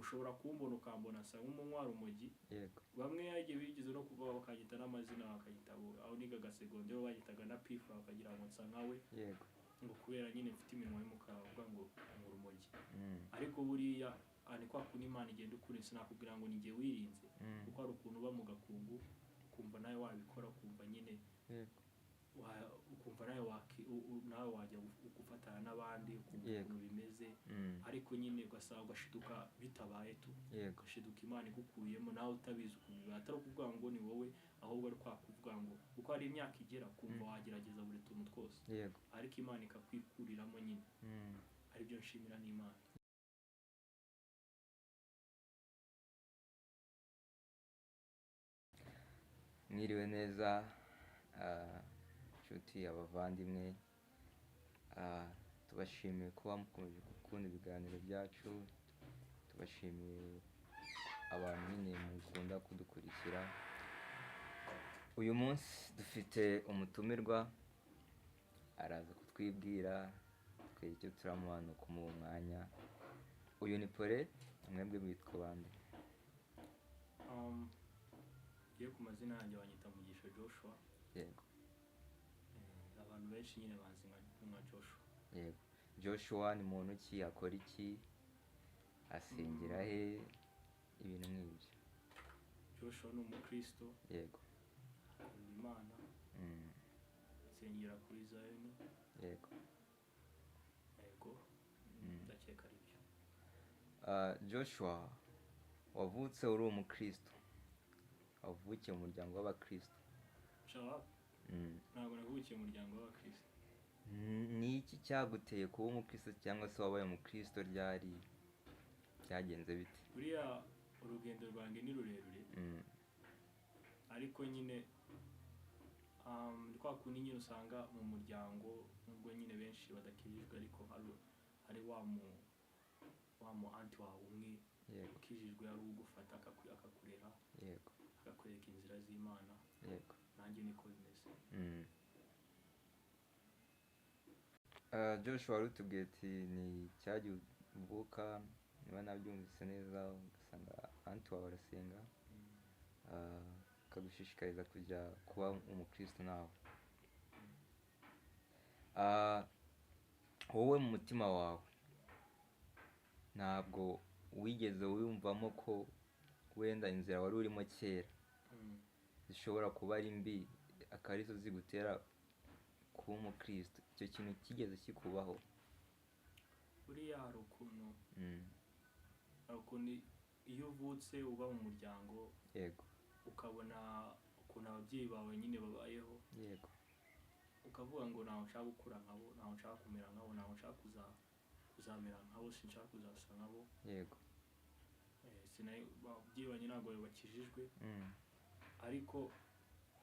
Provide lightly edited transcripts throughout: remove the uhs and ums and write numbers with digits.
Ushobora kumbona ukambona nsa nk'umunywa urumogi. Yego. Bamwe yagiye bigeze no kuva bakanyita n'amazina, bakanyita aho nigaga segonderi banyitaga na Pifura, bakagira ngo nsa nkawe. Yego. Ngo kubera nyine mfite iminwa y'umukara bavuga ngo urumogi. Ariko buriya ni kwa kundi Imana igenda ukuri, sinakubwira ngo ni njye wirinze, kuko hari ukuntu uba mu gakungu ukumva nawe wabikora, ukumva nyine ukumva nawe nawe wajya gufatana n'abandi, ukumva ukuntu bimeze, ariko nyine ugasanga ugashiduka bitabaye tu, ugashiduka Imana igukuyemo nawe utabizi ukuntu bibaye, atari ukuvuga ngo ni wowe, ahubwo ari kwa kuvuga ngo kuko hari imyaka igera ukumva wagerageza buri tuntu twose, ariko Imana ikakwikuriramo nyine, aribyo nshimira n'Imana. Mwiriwe neza inshuti, abavandimwe, tubashimiye kuba mukomeje gukunda ibiganiro byacu, tubashimiye abantu nyine mukunda kudukurikira. Uyu munsi dufite umutumirwa, araza kutwibwira, twe icyo turamuha ni ukumuha umwanya. Uyu ni Pole, mwebwe mwitwa bande? Iyo ku mazina yanjye banyita Mugisha Joshua. Yego. Abantu benshi nyine banzi nka Joshua. Yego. Joshua ni muntu ki, akora iki, asengera he, ibintu nk'ibyo? Joshua ni umukristo. Yego. Akunda Imana. Asengera kuri Zion. Yego. Yego. Ndakeka ari byo. Joshua, wavutse uri umukristo, wavukiye mu muryango w'abakristo? Ntabwo navukiye mu muryango w'abakristo. Ni iki cyaguteye kuba umukristo, cyangwa se wabaye umukristo ryari, byagenze bite? Buriya urugendo rwanjye ni rurerure, ariko nyine kwa kundi nyine usanga mu muryango nubwo nyine benshi badakijijwe, ariko hari wa mu anti wawe umwe ukijijwe, ari ugufata akakurera, akakwereka inzira z'Imana. Nanjye niko bimeze. Joshua, wari utubwiye ati ni cyagiye uvuka, niba nabyumvise neza, ugasanga anti wawe arasenga, akagushishikariza kujya kuba umukristo nawe. Wowe mu mutima wawe ntabwo wigeze wiyumvamo ko wenda inzira wari urimo kera zishobora kuba ari mbi, akaba arizo zigutera kuba umukristo? Icyo kintu kigeze kikubaho? Buriya hari ukuntu iyo uvutse uba mu muryango, ukabona ukuntu ababyeyi bawe nyine babayeho, ukavuga ngo ntawe nshaka gukura nkabo, ntawe nshaka kumera nkabo, ntawe nshaka kuzamera nkabo, sinshaka kuzasa nkabo. Ababyeyi banjye ntabwo bakijijwe, ariko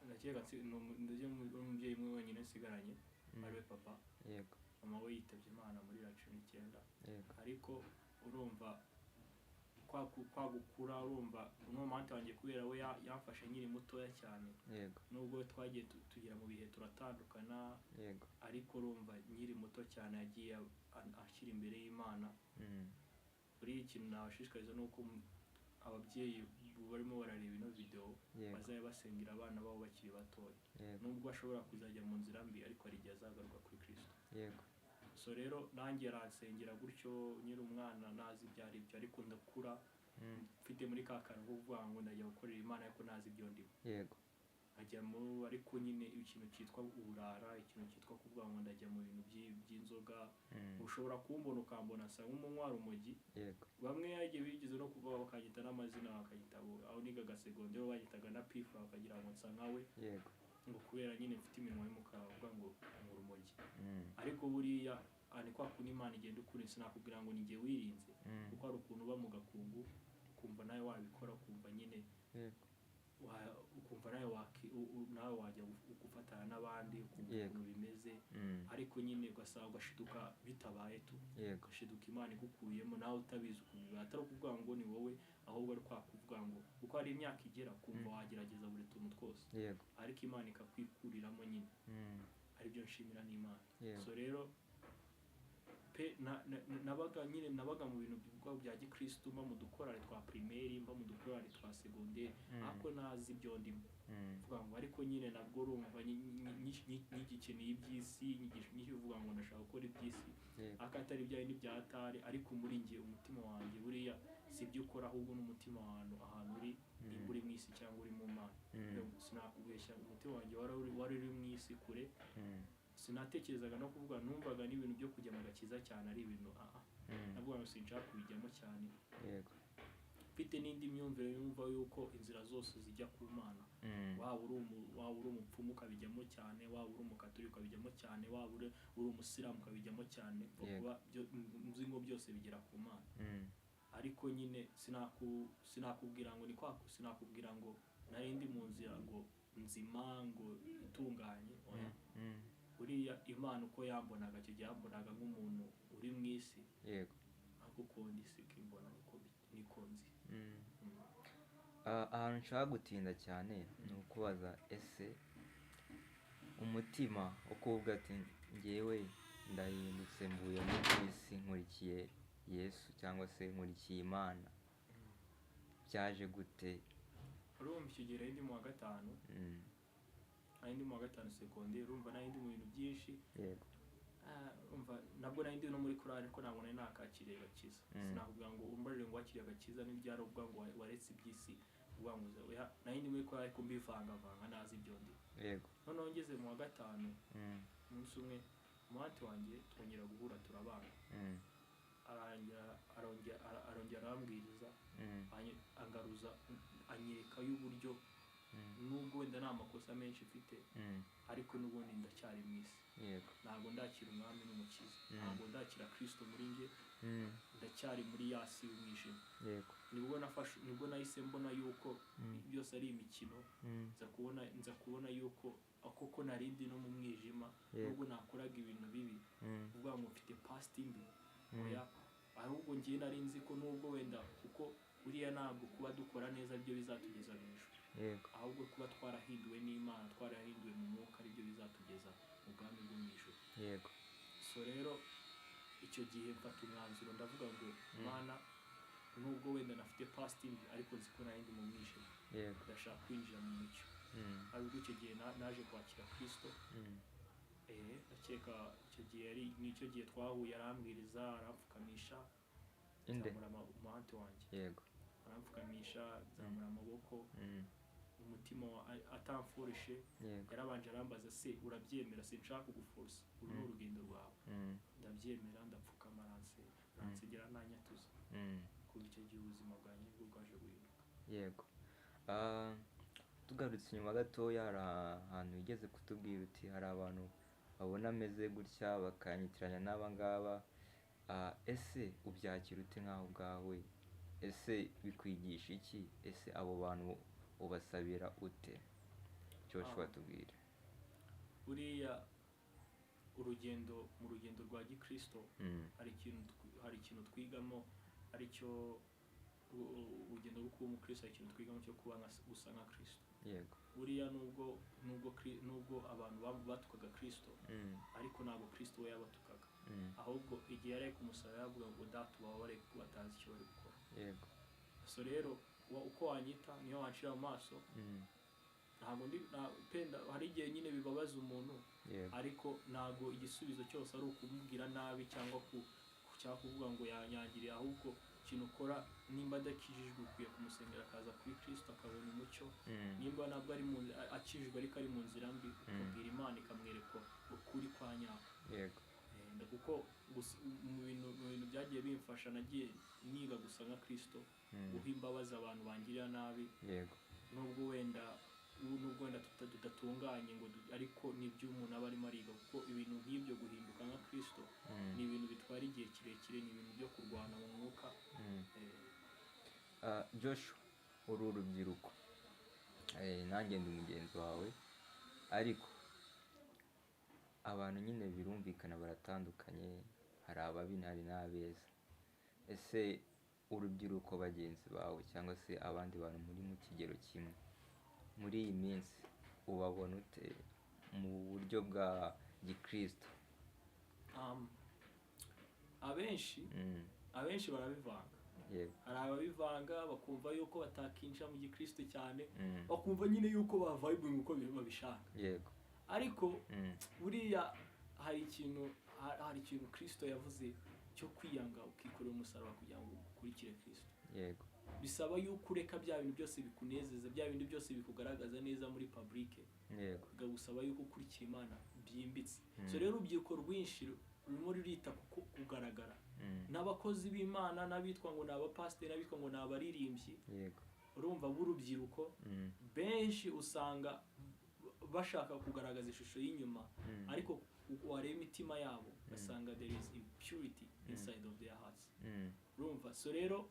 ndakeka umubyeyi umwe wenyine nsigaranye, ariwe papa. Mama we yitabye Imana muri 2019. Ariko urumva kwa gukura, urumva uno mama wanjye kubera we yamfashe nkiri mutoya cyane. Nubwo twagiye tugera mu bihe turatandukana, ariko urumva nkiri muto cyane yagiye ashyira imbere y'Imana. Buri ikintu nabashishikariza ni uko ababyeyi barimo barareba ino video bazajya basengera abana babo bakiri batoya. Nubwo ashobora kuzajya mu nzira mbi, ariko hari igihe azagaruka kuri Kristo. So rero nanjye aransengera gutyo nyiri umwana nazi ibyo ari byo, ariko ndakura mfite muri ka kantu ko kuvuga ngo ndajya gukorera Imana ariko nazi ibyo ndimo. Nkajya mu, ariko nyine ikintu cyitwa uburara, ikintu cyitwa kuvuga ngo ndajya mu bintu by'inzoga, ushobora kumbona ukambona nsa nk'umunywa urumogi. Bamwe yagiye bigeze no kuva bakanyita n'amazina, bakanyita aho nigaga segonderi banyitaga na Pifura, bakagira ngo nsa nkawe. Ngo kubera nyine mfite iminwa y'umukara bavuga ngo urumogi. Ariko buriya ni kwa kundi Imana igenda ukuri, sinakubwira ngo ni njye wirinze, kuko hari ukuntu uba mu gakungu ukumva nawe wabikora, ukumva nyine ukumva nawe nawe wajya gufatana n'abandi, ukumva ukuntu bimeze, ariko nyine ugasanga ugashiduka bitabaye tu, ugashiduka Imana igukuyemo nawe utabizi ukuntu bibaye, atari ukuvuga ngo ni wowe, ahubwo ari kwa kuvuga ngo kuko hari imyaka igera ukumva wagerageza buri tuntu twose, ariko Imana ikakwikuriramo nyine, aribyo nshimira n'Imana. So rero Pe nabaga nyine, nabaga mu bintu bya gikristo, mba mu dukorari twa primaire, mba mu dukorari twa secondaire, ariko nazi ibyo ndimo. Mvuga ngo ariko nyine nabwo urumva nyigikeneye iby'isi, nkivuga ngo ndashaka gukora iby'isi, ariko atari bya bindi bya atari. Ariko muri njye, umutima wanjye buriya si ibyo ukora, ahubwo n'umutima wawe ahantu uri, nimba uri mu isi cyangwa uri mu Mana. Sinakubeshya, umutima wanjye wari uri mu isi kure. Sinatekerezaga no kuvuga, numvaga n'ibintu byo kujya mu gakiza cyane ari ibintu aha navuga ngo sinshaka kubijyamo cyane. Mfite n'indi myumvire yumva yuko inzira zose zijya ku Mana. Waba uri umupfumu ukabijyamo cyane, waba uri umukatolika ukabijyamo cyane, waba uri umusilamu ukabijyamo cyane, kuba nzi ngo byose bigera ku Mana. Ariko nyine sinakubwira ngo ni kwa, sinakubwira ngo nari ndi mu nzira ngo nzima ngo itunganye, oya. Uriya Imana uko yambonaga icyo gihe, yambonaga nk'umuntu uri mu isi. Ariko ukundi isi ikimbona niko nzi. Ahantu nshaka gutinda cyane ni ukubaza, ese umutima wo kuvuga ati ngewe ndahindutse, mvuye muri isi nkurikiye Yesu cyangwa se nkurikiye Imana, byaje gute? Urumva icyo gihe nari ndi mu wa gatanu, nari ndi mu wa gatanu secondaire, urumva nari ndi mu bintu byinshi. Urumva nabwo nari ndi no muri korali, ariko ntabwo nari nakakiriye agakiza. Sinakubwira ngo umbarire ngo wakiriye agakiza n'ibyari uvuga ngo waretse iby'isi, uvuga ngo oya, nari ndi muri korali ariko mbivangavanga nazi ibyo ndi. Noneho ngeze mu wa gatanu, umunsi umwe umuhati wanjye twongera guhura turabana. Arongera arambwiriza, angaruza, anyereka y'uburyo nubwo wenda nta makosa menshi mfite, ariko n'ubundi ndacyari mu isi. Ntabwo ndakira umwami n'umukiza, ntabwo ndakira Kristo muri njye, ndacyari muri ya si y'umwijima. Nibwo nahise mbona yuko byose ari imikino. Nza kubona yuko koko nari ndi no mu mwijima, nubwo nakoraga ibintu bibi, uvuga ngo mfite past mbi, oya, ahubwo njye nari nzi ko nubwo wenda, kuko uriya ntabwo kuba dukora neza byo bizatugeza mu ijuru, ahubwo kuba twarahinduwe n'Imana, twarahinduwe mu mwuka, aribyo bizatugeza mu bwami bwo mu ijuru. So rero icyo gihe mfata umwanzuro, ndavuga ngo Mana, nubwo wenda nafite past mbi, ariko nzi ko nari ndi mu mwijima, ndashaka kwinjira mu mucyo. Ariko icyo gihe naje kwakira Kristo. Ndakeka icyo gihe ari nicyo gihe twahuye, arambwiriza, arampfukamisha, nzamura umuhati wanjye. Arampfukamisha, nzamura amaboko, umutima atamforeshe. Yarabanje arambaza, se urabyemera? Sinshaka kuguforsa, uru ni urugendo rwawe. Ndabyemera, ndapfukama, aransengera nanyatuza. Kuva icyo gihe ubuzima bwanjye nibwo bwaje guhinduka. Tugarutse inyuma gatoya, hari ahantu wigeze kutubwira uti hari abantu babona ameze gutya bakanyitiranya n'aba ngaba. Ese ubyakira ute nk'aho ubwawe? Ese bikwigisha iki? Ese abo bantu ubasabira ute? Joshua, tubwire. Buriya urugendo mu rugendo rwa gikristo, hari ikintu twigamo, aricyo urugendo rwo kuba umukristo, hari ikintu twigamo cyo kuba gusa nka Kristo. Buriya nubwo abantu batukaga Kristo, ariko ntabwo Kristo we yabatukaga. Ahubwo igihe yari ku musaraba yavuga ngo Data ubabare kuko batazi icyo bari gukora. So rero uko wanyita niyo wanshira mu maso, ntabwo ndi penda, hari igihe nyine bibabaza umuntu, ariko ntabwo igisubizo cyose ari ukumubwira nabi cyangwa cyangwa kuvuga ngo yanyangiriye, ahubwo ikintu ukora nimba adakijijwe ukwiye kumusengera akaza kuri Kristo akabona umucyo. Nimba nabwo ari akijijwe ariko ari mu nzira mbi, ukabwira Imana ikamwereka ukuri kwa nyako. Kuko mu bintu byagiye bimfasha, nagiye niga gusa nka Kristo, guha imbabazi abantu bangirira nabi. Nubwo wenda tudatunganye ngo ariko nibyo umuntu aba arimo ariga, kuko ibintu nk'ibyo guhinduka nka Kristo ni ibintu bitwara igihe kirekire, ni ibintu byo kurwana mu mwuka. Joshua, uri urubyiruko, nanjye ndi mugenzi wawe, ariko abantu nyine birumvikana baratandukanye, hari ababi hari n'abeza. Ese urubyiruko bagenzi bawe cyangwa se abandi bantu muri mu kigero kimwe muri iyi minsi ubabona ute mu buryo bwa gikristo? Abenshi abenshi barabivanga. Hari ababivanga bakumva yuko batakinjira mu gikristo cyane, bakumva nyine yuko bavibinga uko babishaka. Ariko buriya hari ikintu Kristo yavuze cyo kwiyanga, ukikorera umusaraba kugira ngo ukurikire Kristo. Bisaba yuko ureka bya bintu byose bikunezeza, bya bindi byose bikugaragaza neza muri public, bikagusaba yuko ukurikira Imana byimbitse. So rero urubyiruko rwinshi rurimo rurita ku kugaragara, n'abakozi b'Imana, n'abitwa ngo ni abapasiteri, n'abitwa ngo ni abaririmbyi. Urumva, b'urubyiruko benshi usanga bashaka kugaragaza ishusho y'inyuma, ariko wareba imitima yabo ugasanga there is impurity inside of their hearts. Urumva, so rero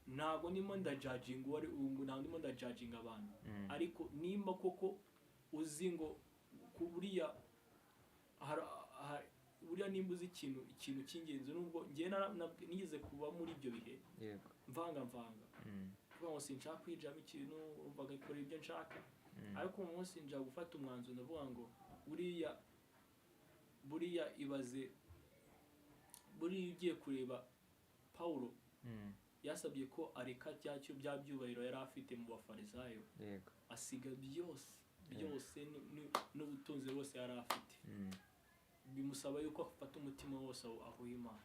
ntabwo ndimo ndajudginga uwo ari, ntabwo ndimo ndajudginga abantu, ariko nimba koko uzi ngo buriya buriya nimba uzi ikintu cy'ingenzi, nubwo njyewe nigeze kuba muri ibyo bihe, mvanga mvanga, kuvuga ngo sinshaka kwinjiramo ikintu, urumva, ngakora ibyo nshaka, ariko uyu munsi nja gufata umwanzuro, ndavuga ngo buriya ibaze, buriya ugiye kureba Pawulo, yasabye ko areka bya byubahiro yari afite mu Bafarisayo, asiga byose byose n'ubutunzi bwose yari afite. Bimusaba yuko afata umutima wose awuha Imana.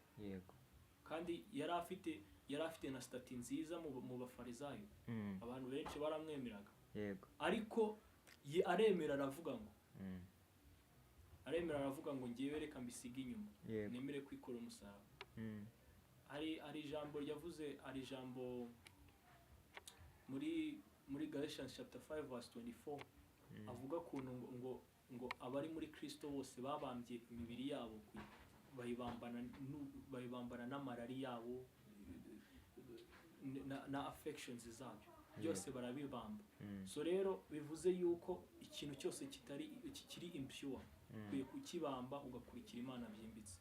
Kandi yari afite na status nziza mu Bafarisayo. Abantu benshi baramwemeraga, ariko ye aremera aravuga ngo aremera aravuga ngo ngewe reka mbisige inyuma, nemere kwikorera umusaraba. Hari ijambo yavuze, hari ijambo muri Galatians chapter 5 verse 24, avuga ukuntu ngo abari muri Kristo bose babambye imibiri yabo, bayibambana n'amarari yabo na affections zabyo byose barabibamba. So rero bivuze yuko ikintu cyose kitari kikiri impure, ukwiye kukibamba ugakurikira Imana byimbitse.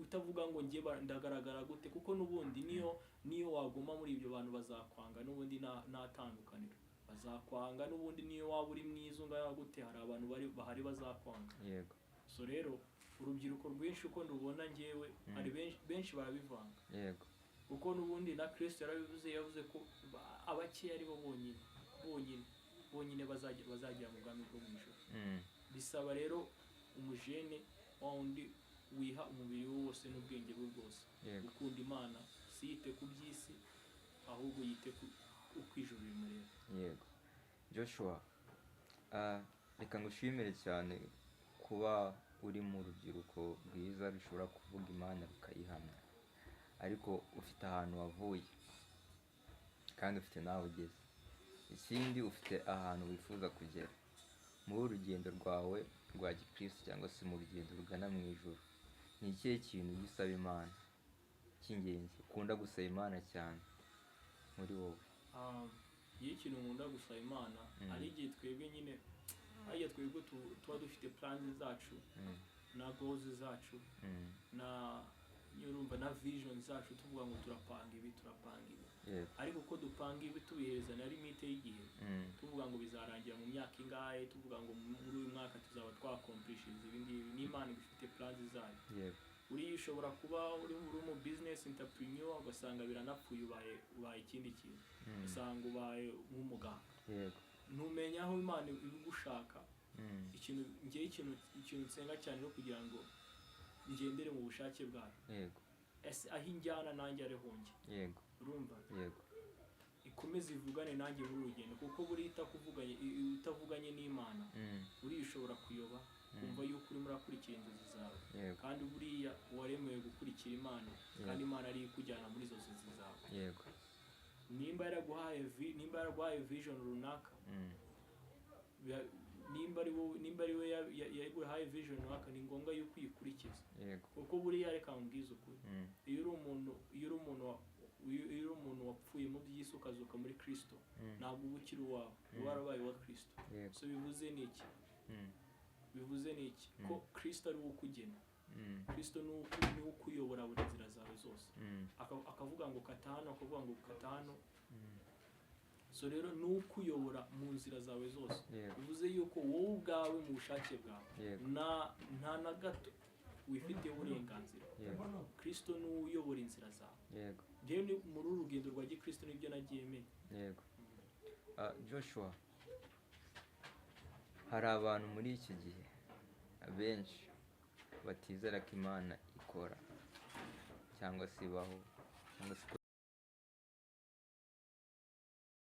Utavuga ngo njye ndagaragara gute, kuko n'ubundi niyo waguma muri ibyo bantu bazakwanga n'ubundi, nta tandukaniro, bazakwanga n'ubundi. Niyo waba uri mwiza ungana gute, hari abantu bari bahari bazakwanga. So rero urubyiruko rwinshi uko ndubona njyewe, hari benshi benshi barabivanga, kuko n'ubundi na Kristo yarabivuze, yavuze ko abakeya ari bo bonyine bonyine bonyine bazagera mu bwami bwo mu ijuru. Bisaba rero umujene wa wundi wiha umubiri we wose n'ubwenge bwe bwose gukunda Imana, si yite ku by'isi, ahubwo yite ku uko ijuru rimureba. Yego. Joshua, reka ngushimire cyane kuba uri mu rubyiruko rwiza rushobora kuvuga Imana rukayihamya, ariko ufite ahantu wavuye kandi ufite n'aho ugeze. Ikindi, ufite ahantu wifuza kugera muri uru rugendo rwawe rwa gikristo cyangwa se mu rugendo rugana mu ijuru. Ni ikihe kintu ujya usaba Imana cy'ingenzi, ukunda gusaba Imana cyane muri wowe? Iyo ikintu nkunda gusaba Imana, hari igihe twebwe nyine, hari igihe twebwe tuba dufite plans zacu na goals zacu na urumva na vision zacu, tuvuga ngo turapanga ibi, turapanga ibi, ariko uko dupanga ibi tubihereza na limite y'igihe, tuvuga ngo bizarangira mu myaka ingahe, tuvuga ngo muri uyu mwaka tuzaba twacomplishinze ibi ngibi, n'Imana iba ifite plans zayo. Uriya ushobora kuba uri mu business entrepreneur, ugasanga biranapfuye, ubaye ikindi kintu, usanga ubaye nk'umuganga. Ntumenya aho Imana ibigushaka. Ikintu ngewe ikintu nsenga cyane no kugira ngo ngendere mu bushake bwayo, ese aho injyana nanjye ariho njya? Urumva, ikomeze ivugane nanjye muri uru rugendo, kuko buriya utavuganye n'Imana, buriya ushobora kuyoba, kumva yuko urimo urakurikira inzozi zawe, kandi buriya waremewe gukurikira Imana, kandi Imana ariyo ikujyana muri izo nzozi zawe. Nimba yaraguhaye vision runaka, nimba ari wowe, nimba ari we yaguhaye vision runaka, ni ngombwa yuko uyikurikiza, kuko buriya reka nkubwize ukuri, iyo uri umuntu wapfuye mu by'isi ukazuka muri Kristo, ntabwo uba ukiri uwawe, uba warabaye uwa Kristo. So bivuze ni iki? Bivuze ni iki? Ko Kristo ari we ukugena. Kristo ni we ukuyobora buri nzira zawe zose. Akavuga ngo kata hano, akavuga ngo kata hano. So rero ni ukuyobora mu nzira zawe zose. Bivuze yuko wowe ubwawe mu bushake bwawe, nta na gato. wifiteho uburenganzira. Yego. Kristo ni uyobora inzira zawe. Yego. Njyewe ni muri uru rugendo rwa gikristo nibyo nagiye menya. Yego. Joshua, hari abantu muri iki gihe benshi batizera ko Imana ikora cyangwa se ibaho cyangwa se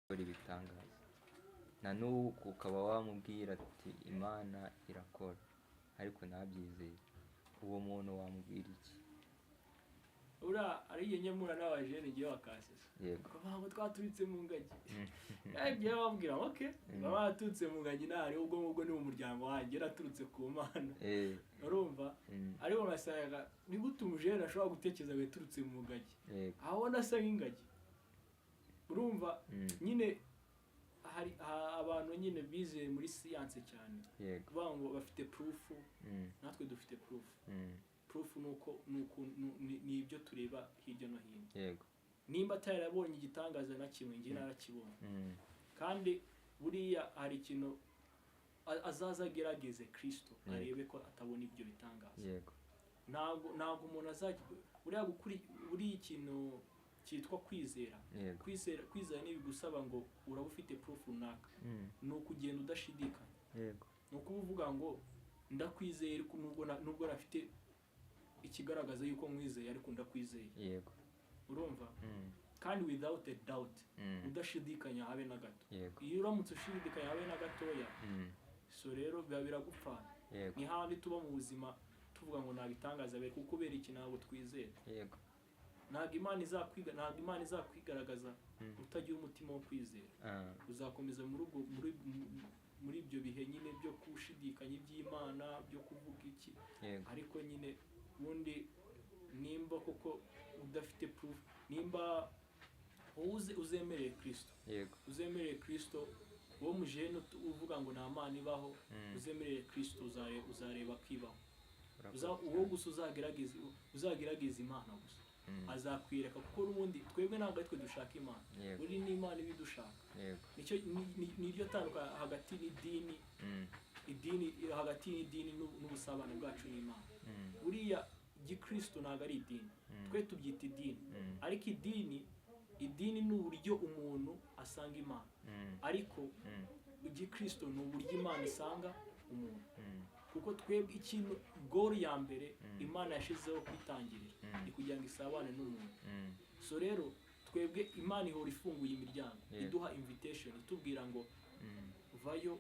ikora ibitangaza, na n'ubu ukaba wamubwira ati Imana irakora ariko ntabyizere. Uwo muntu wamubwira iki? Uriya ari igihe nyamura n'abajene ngiye bakansesa. Bakavuga ngo twaturutse mu ngagi. Ngiye babwira ok, baba baturutse mu ngagi ntari ubwo ngubwo ni mu muryango wanjye yaraturutse ku Mana. Urumva? Ariko ngasanga ni gute umujene ashobora gutekereza ngo yaturutse mu ngagi, aho asa nk'ingagi, urumva? Nyine hari abantu nyine bize muri siyanse cyane, kuvuga ngo bafite proof. Natwe dufite proof. Proof ni uko ni ibyo tureba hirya no hino. Nimba atarabonye igitangaza na kimwe, njye narakibonye. Kandi buriya hari ikintu azaza agerageze Kristo, arebe ko atabona ibyo bitangaza. Ntabwo umuntu azajya buriya gukuri buriya ikintu cyitwa kwizera. Kwizera ntibigusaba ngo uraba ufite proof runaka. Ni ukugenda udashidikanya. Ni ukuba uvuga ngo ndakwizeye, ariko nubwo nafite ikigaragaza yuko nkwizeye, ariko ndakwizeye. Urumva? Kandi without a doubt, udashidikanya habe na gato. Iyo uramutse ushidikanya habe na gatoya, so rero biba biragupfana. Ni handi tuba mu buzima tuvuga ngo nta bitangaza biri, kuko kubera iki? Ntabwo twizera. Ntabwo Imana izakwigaragaza utagira umutima wo kwizera. Uzakomeza muri ubwo muri muri ibyo bihe nyine byo gushidikanya iby'Imana, byo kuvuga iki. Ariko nyine ubundi nimba koko udafite proof, nimba wowe uzemereye Kristo, uzemereye Kristo, wowe mujene uvuga ngo nta Mana ibaho, uzemereye Kristo, uzareba ko ibaho. Urakoze Uwo gusa uzagerageza Imana gusa, azakwireka, kuko n'ubundi twebwe ntabwo ari twe dushaka Imana. Buri ni Imana iba idushaka. Nicyo niryo tandukanye hagati n'idini, idini hagati y'idini n'ubusabane bwacu n'Imana. Buriya gikristo ntabwo ari idini. Twe tubyita idini, ariko idini ni uburyo umuntu asanga Imana, ariko igikristo ni uburyo Imana isanga umuntu. Kuko twebwe ikintu goal ya mbere Imana yashyizeho kwitangirira ni kugira ngo isabane n'umuntu. So rero twebwe Imana ihora ifunguye imiryango, iduha invitation, itubwira ngo vayo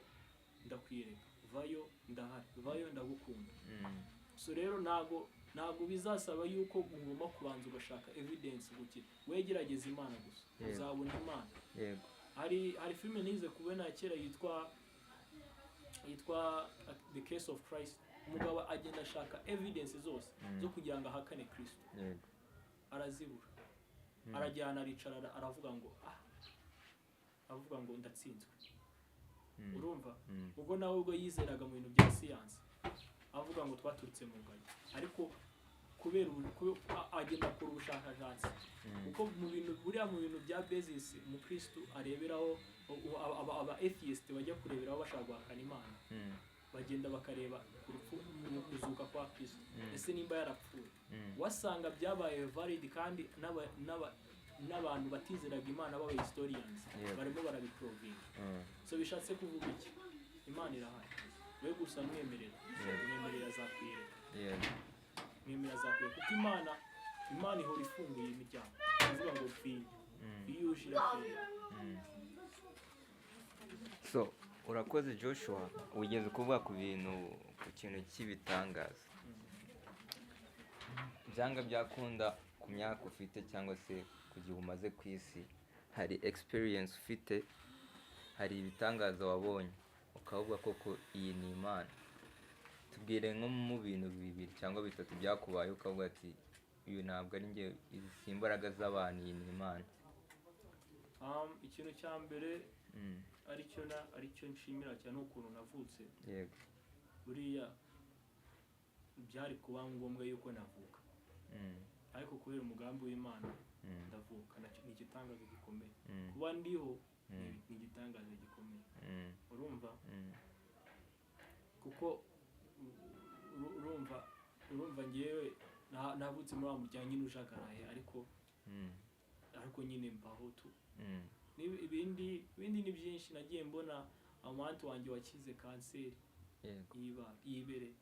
ndakwireka, vayo ndahari, vayo ndagukunda. So rero ntabwo bizasaba yuko ugomba kubanza ugashaka evidence gukira. Wegerageza Imana gusa, uzabona Imana. Hari filime nize kubona kera yitwa The Case of Christ. Umugabo agenda ashaka evidence zose zo kugira ngo ahakane Kristo, arazibura. Arajyana, aricara, aravuga ngo ah, avuga ngo ndatsinzwe. Urumva? Ubwo nawe ubwo yizeraga mu bintu bya siyansi, avuga ngo twaturutse mu ngagi, ariko kubera agenda akora ubushakashatsi, kuko mu bintu buriya mu bintu bya basis umukristu areberaho, aba atheist bajya kureberaho bashaka guhakana Imana, bagenda bakareba ku rupfu mu kuzuka kwa Kristo. Ese nimba yarapfuye, wasanga byabaye valid, kandi n'abantu batizeraga Imana b'aba historians barimo barabiprovinga. So bishatse kuvuga iki? Imana irahari, we gusa mwemerera, mwemerera azakwiyereka. Mwemerera azakwiyereka, kuko Imana ihora ifunguye imiryango ivuga ngo pfiye. Iyo uje irakwiyereka. So urakoze Joshua, ugeze kuvuga ku bintu, ku kintu cy'ibitangaza. Byanga byakunda, ku myaka ufite cyangwa se ku gihe umaze ku isi, hari experience ufite, hari ibitangaza wabonye ukavuga koko iyi ni Imana. Tubwire nko mu bintu bibiri cyangwa bitatu byakubaye ukavuga ati uyu ntabwo ari njye, izi si imbaraga z'abantu, iyi ni Imana. Ikintu cya mbere aricyo nshimira cyane ni ukuntu navutse. Buriya byari kuba ngombwa yuko navuka, ariko kubera umugambi w'Imana ndavuka. Nacyo ni igitangaza gikomeye. Kuba ndiho ni igitangaza gikomeye. Urumva? Kuko urumva Urumva ngewe navutse muri wa muryango nyine ujagaraye, ariko ariko nyine mbaho tu. Ibindi ni byinshi nagiye mbona. Amanti wanjye wakize kanseri y'ibere.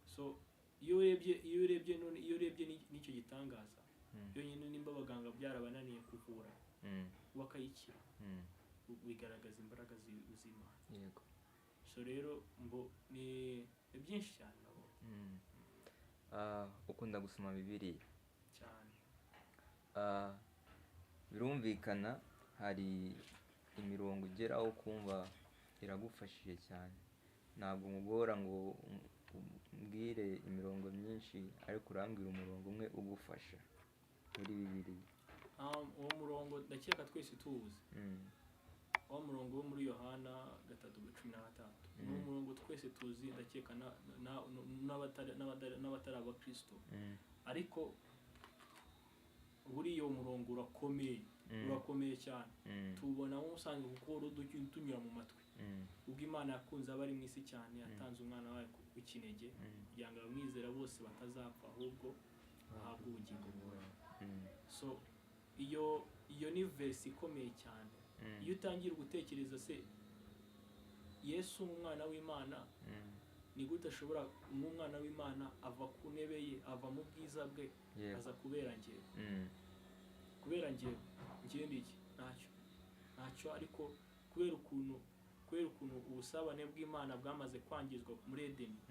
So iyo urebye none, iyo urebye n'icyo gitangaza yonyine, nimba abaganga byarabananiye kuvura bakayikira, bigaragaza imbaraga z'Imana. Yego. So rero mbo ni byinshi cyane nabonye. Ukunda gusoma Bibiliya cyane. Birumvikana hari imirongo ugeraho kumva iragufashije cyane. Ntabwo nkugora ngo umbwire imirongo myinshi, ariko urambwira umurongo umwe ugufasha muri Bibiliya. Uwo murongo ndakeka twese tuwuzi. Uwo murongo wo muri Yohana 3:16. Ni umurongo twese tuzi, ndakeka n'abatari abakristo. Ariko buriya umurongo urakomeye, urakomeye cyane. Tubona usanzwe kuko tunyura mu matwi. Ubwo Imana yakunze abari mu isi cyane, yatanze umwana wayo w'ikinege kugira ngo abamwizera bose batazapfa ahubwo bahabwe ubugingo buhoraho. So iyo ni verse ikomeye cyane. Iyo utangira gutekereza se Yesu umwana w'Imana, ni gute ashobora nk'umwana w'Imana ava ku ntebe ye, ava mu bwiza bwe, aza kubera njyewe. Kubera njyewe ndi iki? Ntacyo. Ariko kubera ukuntu ubusabane bw'Imana bwamaze kwangizwa muri Edeni,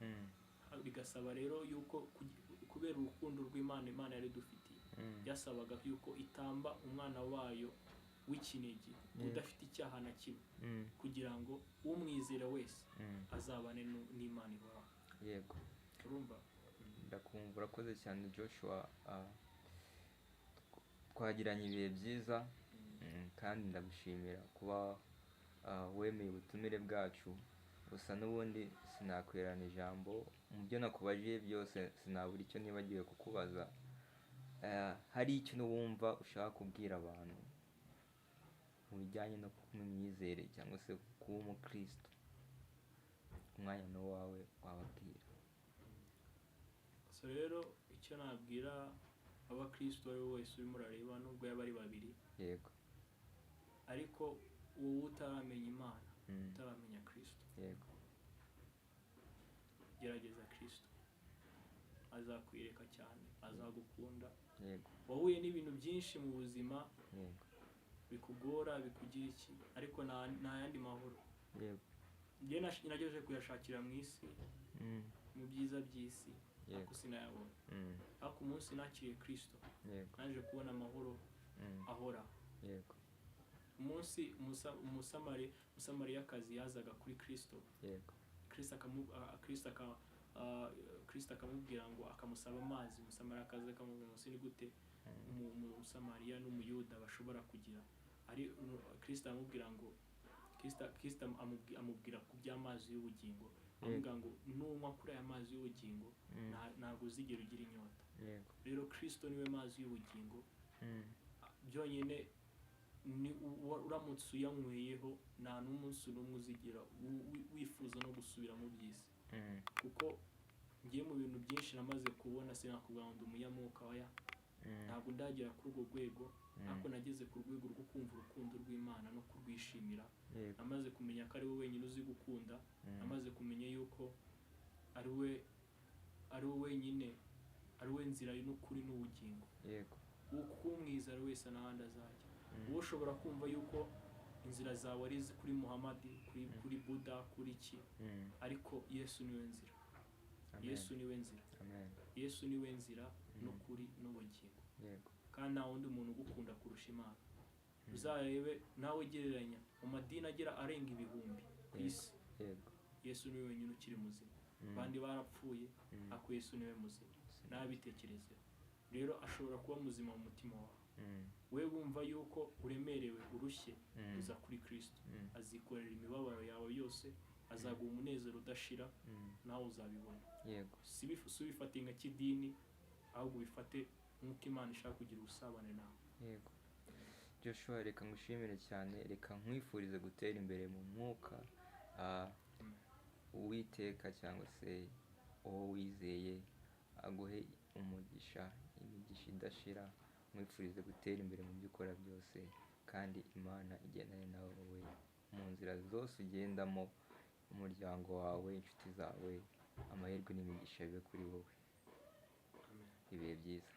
bigasaba rero yuko kubera urukundo rw'Imana Imana yari dufitiye, byasabaga yuko itamba umwana wayo w'ikinege udafite icyaha na kimwe, kugira ngo umwizera wese azabane n'Imana ihoraho. Yego. Urumva? Ndakumva. Urakoze cyane Joshua. Twagiranye ibihe byiza, kandi ndagushimira kuba wemeye ubutumire bwacu. Gusa n'ubundi sinakwerana ijambo mu byo nakubajije byose, sinabura icyo nibagiwe kukubaza. Hari icyo wumva ushaka kubwira abantu mu bijyanye no mu myizere cyangwa se kuba umukristo, umwanya ni uwawe, wababwira. So rero icyo nabwira abakristo ari wese urimo urareba, nubwo yaba ari babiri, yego, ariko wowe utaramenya Imana, utaramenya Kristo, yego, gerageza Kristo, azakwireka cyane, azagukunda. Yego. Wahuye n'ibintu byinshi mu buzima, yego, bikugora, bikugira iki, ariko nta yandi mahoro. Yego. Njye nagerageje kuyashakira mu isi, mu byiza by'isi, ariko sinayabona. Ariko umunsi nakiriye Kristo, yego, naje kubona amahoro ahora. Yego. Umunsi Umusamariyakazi yazaga kuri Kristo, yego, Kristo akamubwira ngo akamusaba amazi. Umusamariyakazi akamubwira ngo ni gute Umusamariya n'Umuyuda bashobora kugira, ari Kristo amubwira ngo Kristo amubwira ku by'amazi y'ubugingo, amubwira ngo nunywa kuri aya mazi y'ubugingo ntabwo uzigera ugira inyota. Rero Kristo niwe mazi y'ubugingo byonyine, ni uramutse uyanyweyeho nta n'umunsi n'umwe uzigera wifuza no gusubira mu by'isi. Kuko ngiye mu bintu byinshi namaze kubona, sinakubwira ngo ndi umunyamwuka, oya, ntabwo ndagera kuri urwo rwego, ariko nageze ku rwego rwo kumva urukundo rw'Imana no kurwishimira. Namaze kumenya ko ari we wenyine uzi gukunda, namaze kumenya yuko ari we wenyine, ari we nzira n'ukuri n'ubugingo. Yego. Ukumwizera wese n'ahandi azajya. Wowe ushobora kumva yuko inzira zawe ari kuri Muhamadi, kuri Buddha, kuri ki, ariko Yesu niwe nzira. Yesu niwe nzira. Yesu niwe nzira n'ukuri n'ubugingo. Yego. Kandi nta wundi muntu ugukunda kurusha Imana. Uzarebe nawe gereranya mu madini agera arenga ibihumbi ku isi. Yego. Yesu niwe wenyine ukiri muzima. Abandi barapfuye, ariko Yesu niwe muzima. Nabitekerezeho. Rero ashobora kuba muzima mu mutima wawe. We wumva yuko uremerewe, urushye, uza kuri Kristo. Azikorera imibabaro yawe yose, azaguha umunezero udashira, nawe uzabibona. Yego. Si ubifate nka kidini, ahubwo ubifate nk'uko Imana ishaka kugira ubusabane nawe. Yego. Joshua, reka ngushimire cyane, reka nkwifurize gutera imbere mu mwuka. Uwiteka cyangwa se uwo wizeye aguhe umugisha, imigisha idashira, nkwifurize gutera imbere mu byo ukora byose, kandi Imana igendane nawe mu nzira zose ugendamo, umuryango wawe, inshuti zawe, amahirwe n'imigisha bibe kuri wowe. Amen. Ibihe byiza.